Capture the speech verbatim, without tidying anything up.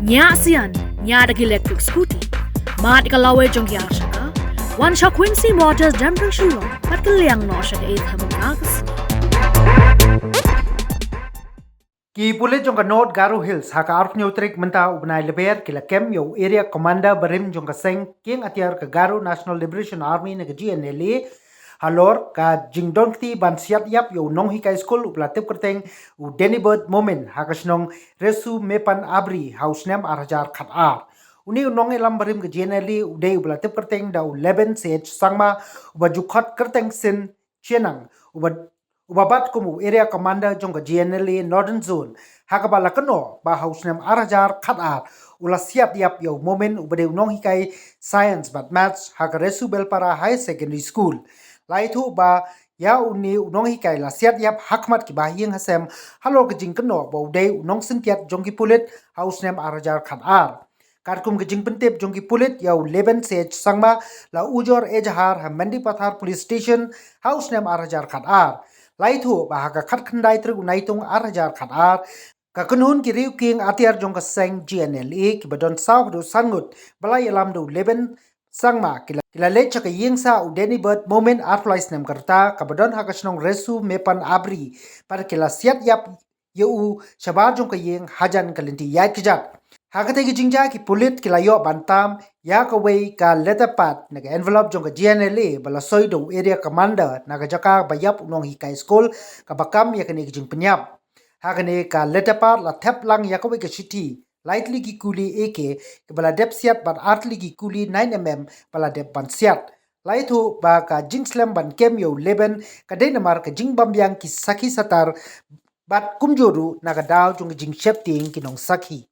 Ñiah sian, ñiah da ki electric scooty. Mad ka lawei jong ki ar shaka. Wan sha Quincy Motors Downtown Shillong, bad kylliang noh sha ka eighth Hemukha ka sngi. Ki pulit jong ka North Garo Hills ha ka arphew tarik mynta u bnai Lber ki la kem ïa u Area Commander barim jong ka seng kieng atiar ka Garo National Liberation Army ne ka G N L A halor ka jingdon kti ban siat ïap ïa u nonghikai skul uba la tip kyrteng u Denibert Momin ha ka shnong Resu Mepan Abri ha u snem ar hajar khatar. Une u nongïalam barim ka G N L A u dei uba la tip kyrteng da u Leben Seh Sangma uba ju khot kyrteng Sin Chienang uba uba bat kum u Area Commander jong ka G N L A Northern Zone ha kaba la kynnoh ba ha u snem ar hajar khatar u la siat ïap ïa u Momin uba dei u nonghikai Science bad Maths ha ka Resu Belpara Higher Secondary School. La ïathuh ba ïa une u nonghikai la siat ïap ha khmat ki bahaïing hasem halor ka jingkynnoh ba u dei u nongsyntiat jong ki pulit ha u snem ar hajar khatar. Katkum ka jingpyntip jong ki pulit ïa u Leben Seh Sangma la ujor ejahar ha Mendipathar Police Station ha u snem ar hajar khatar. La ïathuh ba ha ka khatkhyndai tarik u Naitung ar hajar khatar ka kynhun ki riew kieng atiar jong ka seng G N L A kiba don saw haduh san ngut ba la ïalam da u Leben Sangma ki la, ki la leit sha ka ïing sah u Denibert Momin arphew lai snem ka rta kaba don ha ka shnong Resu Mepan Abri bad ki la siat ïap ïa u shabar jong ka ïing hajan ka lynti ïaid kjat. Ha katei ka jingjia ki pulit ki la ïoh ban tam ïa kawei ka letter pad na ka envelope jong ka G N L A ba la soi da u Area Commander na ka jaka ba ïap u nonghikai skul kaba kam ïa kane ka jingpynïap. Ha kane ka letter pad la thep lang ïa kawei ka shithi lai tylli ki kuli A K kiba la dep siat bad ar tylli ki kuli nine M M ba la dep ban siat. La ïathuh ba ka jingslem ban kem ïa u Leben ka dei namar ka jingbymbiang ki sakhi satar bad kumjuh ruh na ka daw jong ka jingsheptieng ki nongsakhi.